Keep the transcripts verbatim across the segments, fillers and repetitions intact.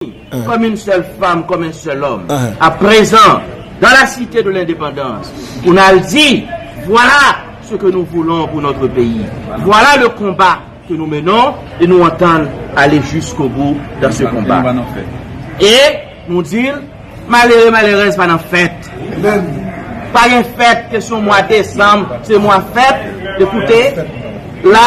Hein. Comme une seule femme, comme un seul homme. Hein. À présent, dans la cité de l'indépendance, on a dit, voilà ce que nous voulons pour notre pays. Voilà le combat que nous menons et nous entendons aller jusqu'au bout dans ce combat. E nou di l, malere, malerèz pa nan fèt. Pa gen fèt, kesyon mwa desanm, se mwa fèt. Ekoute, la,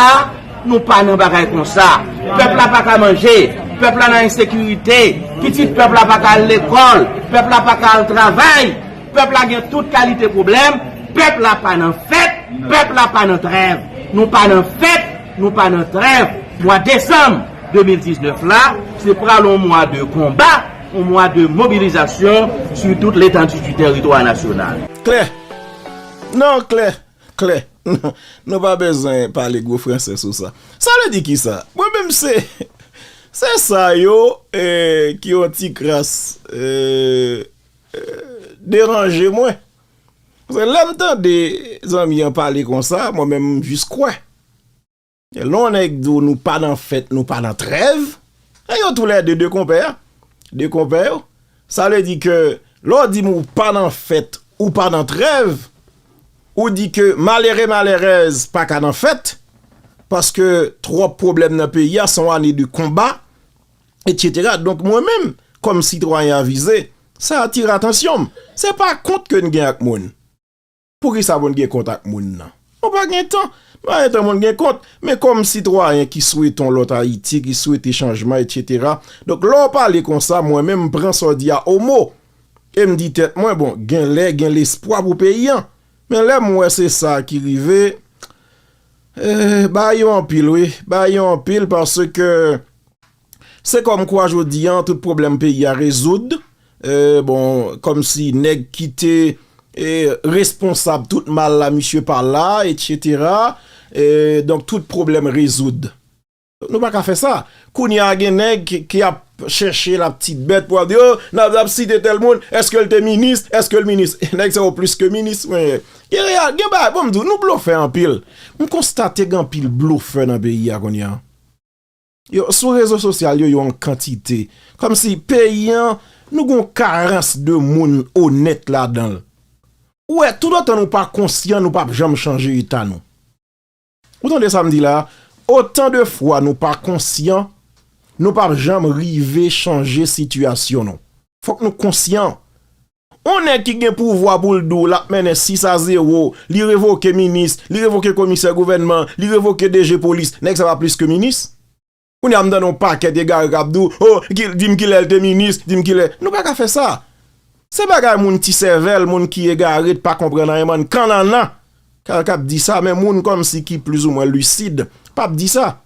nou pa nan bagay konsa. Pèp la pa ka manje, pèp la nan ensekirite, pitit pèp la pa ka al lekòl, pèp la pa ka al travay, pèp la gen tout kalite pwoblèm, pèp la pa nan fèt, pèp la pa nan trèv. Nou pa nan fèt, nou pa nan trèv. Mwa desanm de mil diznèf la, se pral yon mwa de konba, yon mwa de mobilizasyon sur toute l'étendue du territoire national. Klè. Non, klè. Klè. Nou pa bezwen pale gwo franse sou sa. Sa vle di kisa? Mwen menm se, se sa yo, eh, ki yon ti kras, eh, eh, deranje mwen. Paske lè m tande zanmi an pale konsa, mwen menm m jis kwè. Lè yon nèg di w nou pa nan fèt, nou pa nan trèv, e yo toulède de konpè a. De konpè yo. Sa vle di ke lè w di m ou pa nan fèt, ou pa nan trèv, ou di ke malere, malerèz pa ka nan fèt, paske twòp pwoblèm nan peyi a, se yon ane de konba, etsetera. Donk, mwen menm, kòm sitwayen avize, sa atire atansyon m. Se pa kont ke n gen ak moun. Poukisa pou n gen kont ak moun nan? Nou pa gen tan. Nou pa gen tan pou n gen kont. Men kòm sitwayen ki swete yon lòt Ayiti, ki swete chanjman, etsetera. Donk, lè w pale konsa, mwen menm, m pran sa w di a omo. E m di tèt mwen, bon, gen lè, gen lespwa pou peyi an. Men lè m wè se sa ki rive, eh, bagay yo anpil, wi. Bagay yo anpil paske se kòmkwa jodi a, tout pwoblèm peyi a rezoud. Eh, bon, kòmsi nèg ki te, eh, responsab tout mal la, misye pa la, etsetera. Eh, donk, tout pwoblèm rezoud. Nou pa ka fè sa. Kounye a, gen nèg ki, ki ap chèche la petite bête pou ap di, oh, n ap, n ap site tèl moun, èske l te minis, èske l minis? Nèg sa yo plis ke minis, men gen real, gen bagay, bon, m di w, nou blofè anpil. M konstate gen anpil blofè nan peyi a kounye a. Yo, sou rezo sosyal yo, yo an kantite. Kòmsi peyi an, nou gon karans de moun onèt ladan l. Ou wè, toutotan nou pa konsyan, nou p ap janm chanje eta nou. Ou tande sa m di la? Otan de fwa nou pa konsyan, nou p ap janm rive chanje sitiyasyon nou. Fòk nou konsyan. On nèg ki gen pouvwa pou l di w l ap mennen sis a zewo, li revoke minis, li revoke komisè gouvènman, li revoke D G polis, nèg sa pa plis ke minis? Kounye a m tande yon pakèt egare k ap di w, oh, ki, di m kilè l te minis, di m kilè. Nou pa ka fè sa. Se bagay moun ti sèvèl, moun ki egare, pa konprann anyen, bann kannannan k ap di sa, men moun kòmsi ki plizoumwen lisid p ap di sa.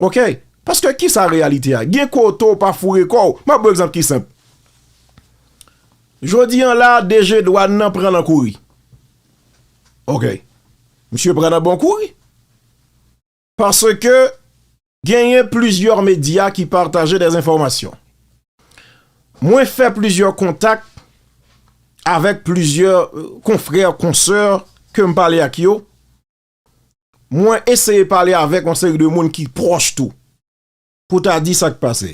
Oke? Paske kisa reyalite a? Gen kote w pa foure kò w. M ap ba w egzanp ki senp. Jodi a la, D G dwàn nan pran nan kouri. Oke. Misye pran nan bon kouri. Paske genyen plizyè medya ki pataje dè enfòmasyon. Mwen fè plizyè kontak avèk plizyè, euh, konfrè, konsè ke m pale ak yo. Mwen eseye pale avèk yon seri de moun ki pwòch tou, pou ta di sa k pase.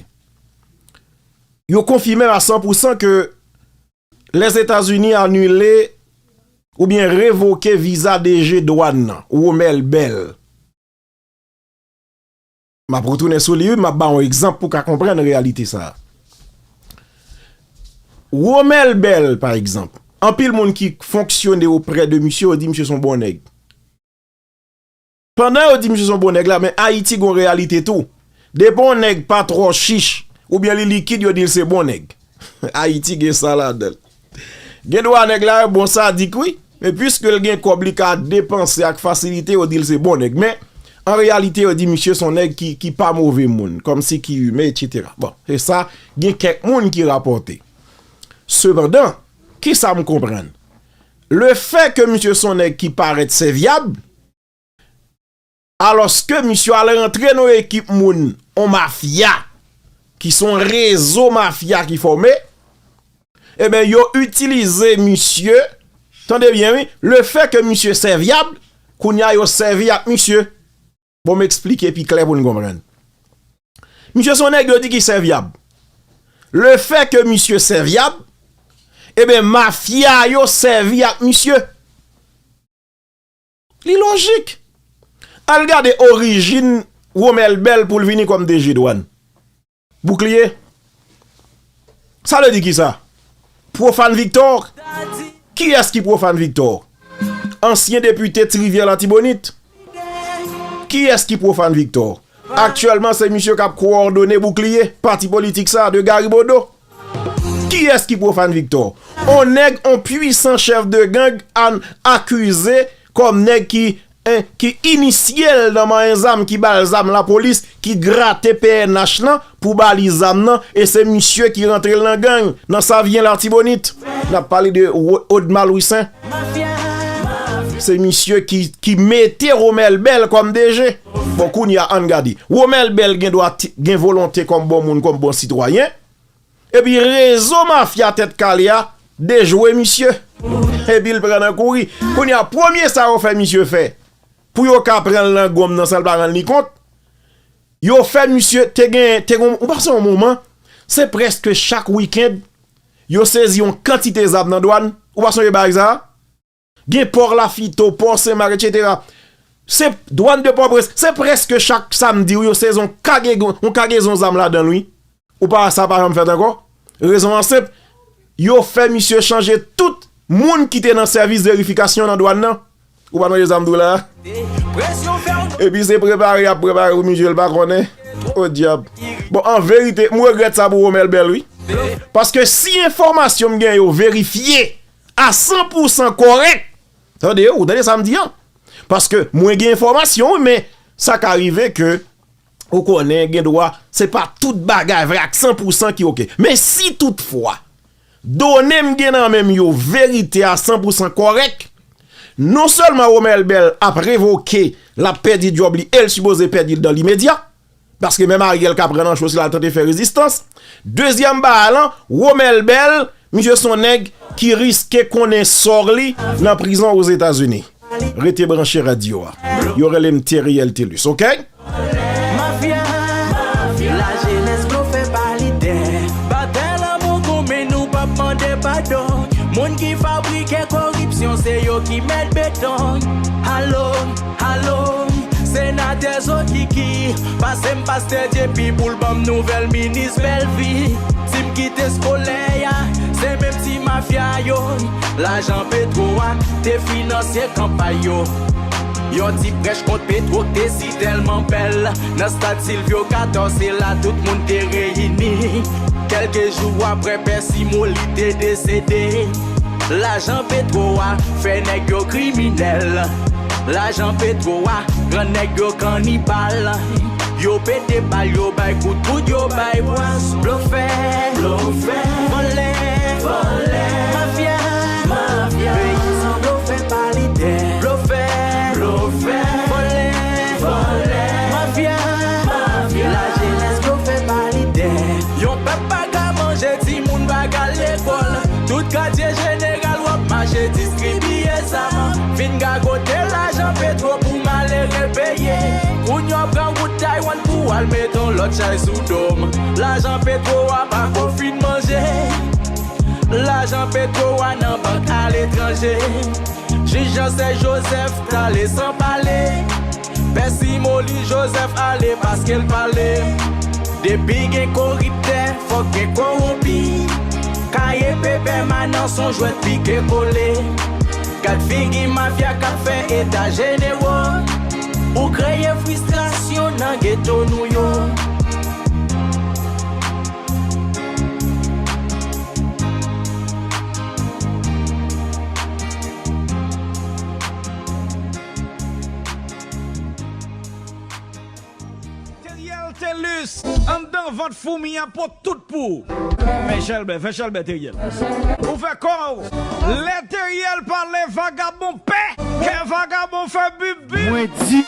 Yo konfime a san pou san ke Lèzetazini anile oubyen revoke viza D G dwàn nan, Romel Bell. M ap retounen sou li, wi, m ap ba w yon egzanp pou w ka konprann reyalite sa a. Romel Bell, pa egzanp, anpil moun ki fonksyone oprè de misye, yo di misye se yon bon nèg. Pandan yo di misye se yon bon nèg la, men Ayiti gon reyalite tou. Depi yon nèg pa twò chich, oubyen li likid, yo di l se bon nèg. Ayiti gen sa ladan l. Gen dwa nèg la bon sadik, wi, men piske l gen kòb, li ka depanse ak fasilite, yo di l se bon nèg. Men, an reyalite, yo di misye se yon nèg ki, ki pa move moun, kòmsi ki imen, etsetera. Bon, se sa, gen kèk moun ki rapòte. Sepandan, kisa m konprann? Lefè ke misye se yon nèg ki parèt sèvyab, alòske misye al rantre nan yon ekip moun, yon mafya, ki se yon rezo mafya ki fòme, ebyen, yo itilize misye, tande byen, wi, lefè ke misye sèvyab, kounye a yo sèvi ak misye. Bon, m eksplike pi klè pou n konprann. Misye se yon nèg yo di ki sèvyab. Lefètke misye sèvyab, ebyen, mafya yo sèvi ak misye. Li lojik. Al gade orijin Romel Bell pou l vini kòm D G dwàn. Boukliye. Sa vle di kisa? Profane Victor? Kiyès ki Profane Victor? Ansyen depite Ti Rivyè Latibonit. Kiyès ki Profane Victor? Aktyèlman, se misye k ap kowòdone Boukliye, pati politik sa a de Gary Bodeau. Kiyès ki Profane Victor? On nèg, on pwisan chèf de gang, an akize kòm nèg ki, en, ki inisye l nan manyen zam, ki ba l zam lapolis, ki grate P N H lan pou ba li zam nan, e se misye ki rantre l nan gang, nan Savyen Latibonit. N ap pale de Wo-, Odma Louis Saint. Se misye ki, ki mete Romel Bell kòm D G. Bon, kounye a, ann gade. Romel Bell gen dwa ti-, gen volonte kòm bon moun, kòm bon sitwayen. Epi rezo mafya Tèt Kale a dejwe misye. Epi l pran nan kouri. Kounye a, premye sa yo fè misye fè, pou yo ka pran l nan gonm nan san l pa rann li kont, yo fè misye te gen, te gen, ou pa sonje yon moman, se prèske chak wikenn, yo sezi yon kantite zam nan dwàn. Ou pa sonje bagay sa a? Gen pò Lafito, pò Senmak, etsetera. Se dwàn de Pòtoprens, se prèske chak samdi wi, yo sezi yon kage-, yon kagezon zam ladan l wi. Ou pa, sa pa janm fèt ankò. Rezon an senp, yo fè misye chanje tout moun ki te nan sèvis verifikasyon nan dwàn nan. Ou pa tande sa m di w la? Epi se prepare y ap prepare pou misye, l pa konnen. O dyab. Bon, an verite, m regrèt sa pou Romel Bell wi. Paske si enfòmasyon m gen yo verifye a san pou san kòrèk, tande, ou tande sa m di an? Paske mwen gen enfòmasyon wi, men sa ka rive ke ou konnen, gen dwa, se pa tout bagay vre ak san pou san ki oke. Men si toutfwa, done m gen nan men m yo verite a san pou san kòrèk, non sèlman Romel Bell ap revoke, l ap pèdi djòb li e l sipoze pèdi l dan limedya, paske menm Ariel ka pran nan cho si l al tante fè rezistans. Dezyèm bagay lan, Romel Bell, misye se yon nèg ki riske konnen sò li nan prizon Ozetazini. Rete branche radyo a. Yo rele m Theriel Thelus, oke? Mafya, mafya. Lajenès blofè pa lidè. Batay lanmou goumen, nou p ap mande padon. Moun ki fabrike koripsyon, se yo ki mèt beton. Alo, alo, senatè Zokiki, pase m pastè Djepi pou l ban m nouvèl minis Bèlvi. Ti m kite skolè a, se menm ti mafya yo. Lajan Petwo a te finanse kanpay yo. Yon ti prèch kont Petwo k te si tèlman bèl. Nan stad Silvyo Katòz, se la tout moun te reyini. Kèlke jou apre, Pè Simoli te desede. Lajan Petwo a fè nèg yo kriminèl. Lajan Petwo a rann nèg yo kannibal. Yo pete bal, yo bay kout poud, yo bay bwaz. Blofè, blofè, vòlè, vòlè, mafya, mafya. Peyizan blofè pa lidè. Blofè, blofè, vòlè, vòlè, mafya, mafya. Lajenès blofè pa lidè. Yon pèp pa ka manje, timoun pa ka al lekòl. Tout katye jeneral w ap mache distribiye zam. Fin gagote lajan Petwo pou malere peye. Kounye a w pran wout Taiwan pou w al mete yon lòt chay sou do m. Lajan Petwo a pako fin manje. Lajan Petwo a nan bank aletranje. Jij Jean Serge Joseph t ale san pale. Pè Simoli Joseph ale paske l pale. Depi gen koriptè, fòk gen kowonpi. K P P pèmanan s on jwèt pike kole. Gad figi mafya k ap fè eta jenewo. Ou kreye fristrasyon nan geto nou yo. Theriel Thelus, anndan vant foumi an pot tout pou ou. Fè chèlbè, fè chèlbè, Theriel. Ou fè kò w. Lè Theriel pale, vagabon pè. Kè vagabon fè bip bip. Mwen di.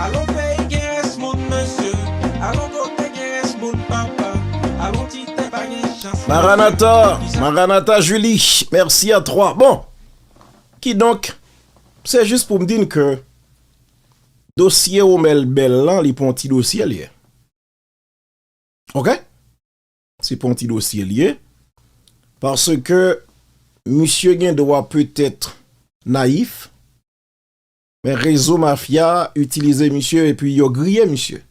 Alon peyi gen rès moun, mesye. Alon kote gen rès moun, papa. Maranatha, Maranatha Julie, merci à toi. Bon, kidonk, se jis pou m di n ke dosye Romel Bell lan, li pa yon ti dosye l ye. Oke? Se pa yon ti dosye l ye. Paske misye gen dwa petèt nayif, men rezo mafya a itilize misye epi yo griye misye.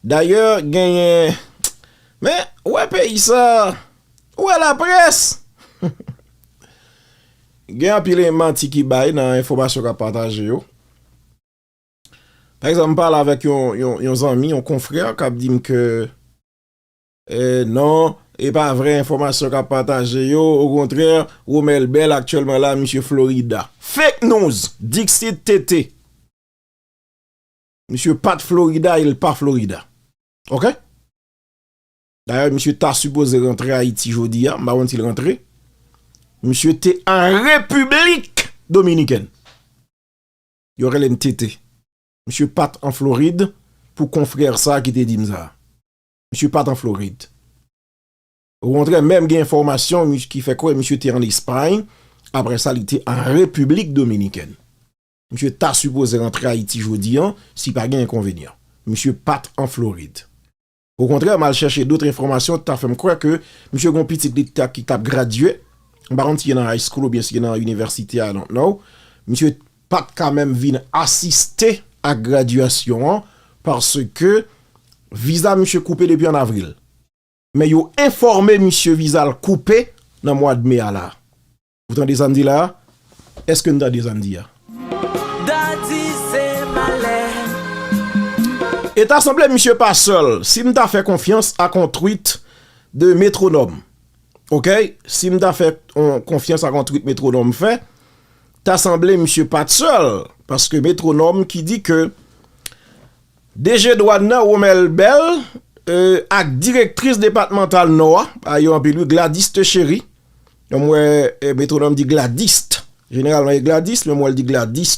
Dayè, genyen, men, ou wè peyi sa, ou wè laprès. Gen anpil manti ki bay nan enfòmasyon k ap pataje yo. Pa egzanp, m pale avèk yon, yon, yon zanmi, yon konfrè k ap di m ke, eh, non, e pa vrè enfòmasyon k ap pataje yo. Okontrè, Romel Bell aktyèlman la, misye Florida. Fake news, dixit T T. Misye pa t Florida, e l pa Florida. Oke? Dayè, misye ta sipoze rantre Ayiti jodi a, m pa konn si l rantre. Misye te an Repiblik Dominikèn. Yo rele m T T. Misye pa t an Florid pou konfrè sa a ki te di m sa. Misye pa t an Florid. Okontrè, menm gen enfòmasyon mis-, ki fè kwè misye te ann Espay, apre sa, li te an Repiblik Dominikèn. Misye ta sipoze rantre Ayiti jodi an, si pa gen enkonvenyan. Misye pa t an Florid. Okontrè, m al chèche dòt enfòmasyon, ta fè m kwè ke misye gen yon pitit li ta, ki t ap gradye. M pa konn si li nan high school oubyen si li nan inivèsite, I don't know. Misye pa t ka menm vin asiste ak gradyasyon an, paske viza misye koupe depi an avril. Men yo enfòme misye viza l koupe nan mwa d me a la. Ou tande sa m di la a? Èske n tande sa m di a? Daddy se malè. E ta sanble misye pa sèl. Si m ta fè konfyans ak yon tweet de Metronòm, oke? Si m ta fè yon konfyans ak yon tweet Metronòm fè, ta sanble misye pa t sèl. Paske Metronòm ki di ke D G dwàn nan, Romel Bell, euh, ak direktris depatmantal Nò a, pa yo anpil wi, Gladys Chéry. Yon mwen, eh, Metronòm di Gladys. Jeneralman, e Gladys, men mwen, l di Gladys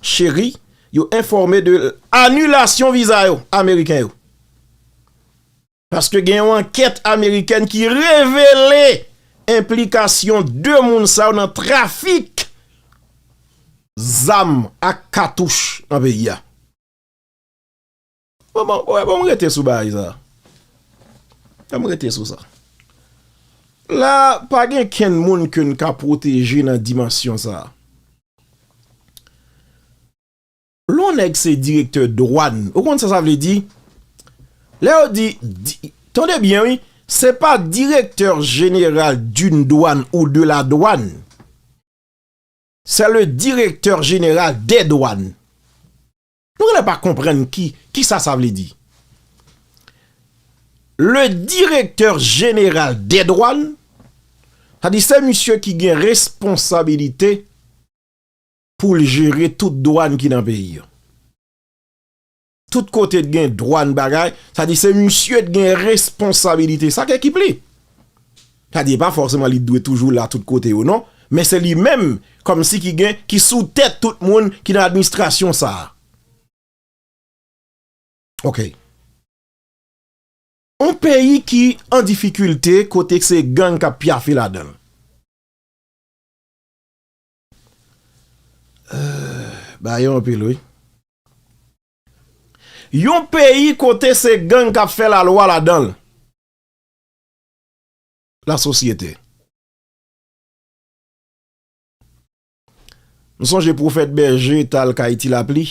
Chéry. Yo enfòme de anilasyon viza yo, ameriken yo. Paske gen yon ankèt amerikèn ki revele enplikasyon de moun sa yo nan trafik zam ak katouch nan peyi a. Bon, bon, bon, bon, m rete sou bagay sa. Bon, m rete sou sa. La, pa gen kenn moun ke n ka pwoteje nan dimansyon sa. Lè yon nèg se direktè dwàn, ou konn sa sa vle di? Lè yo di, di, tande byen, wi, se pa directeur général d'une douane ou de la douane. C'est le directeur général des douanes. Nou genlè pa konprann ki, ki sa sa vle di. Le directeur général des douanes, sa di se misye ki gen responsabilite pou l jere tout dwàn ki nan peyi a. Tout kote t gen dwàn bagay, sa di se misye t gen responsabilite sa k ekip li. Sa di e pa fòseman li t dwe toujou la tout kote yo non, men se li menm kòmsi ki gen, ki sou tèt tout moun ki nan administrasyon sa a. Oke. Yon peyi ki an difikilte kote se gang k ap pyafe ladan l. Euh, bagay yo anpil wi. Yon peyi kote se gang k ap fè lalwa ladan l. Lasosyete. M sonje pwofèt Bèje t al kay Ti Lapli.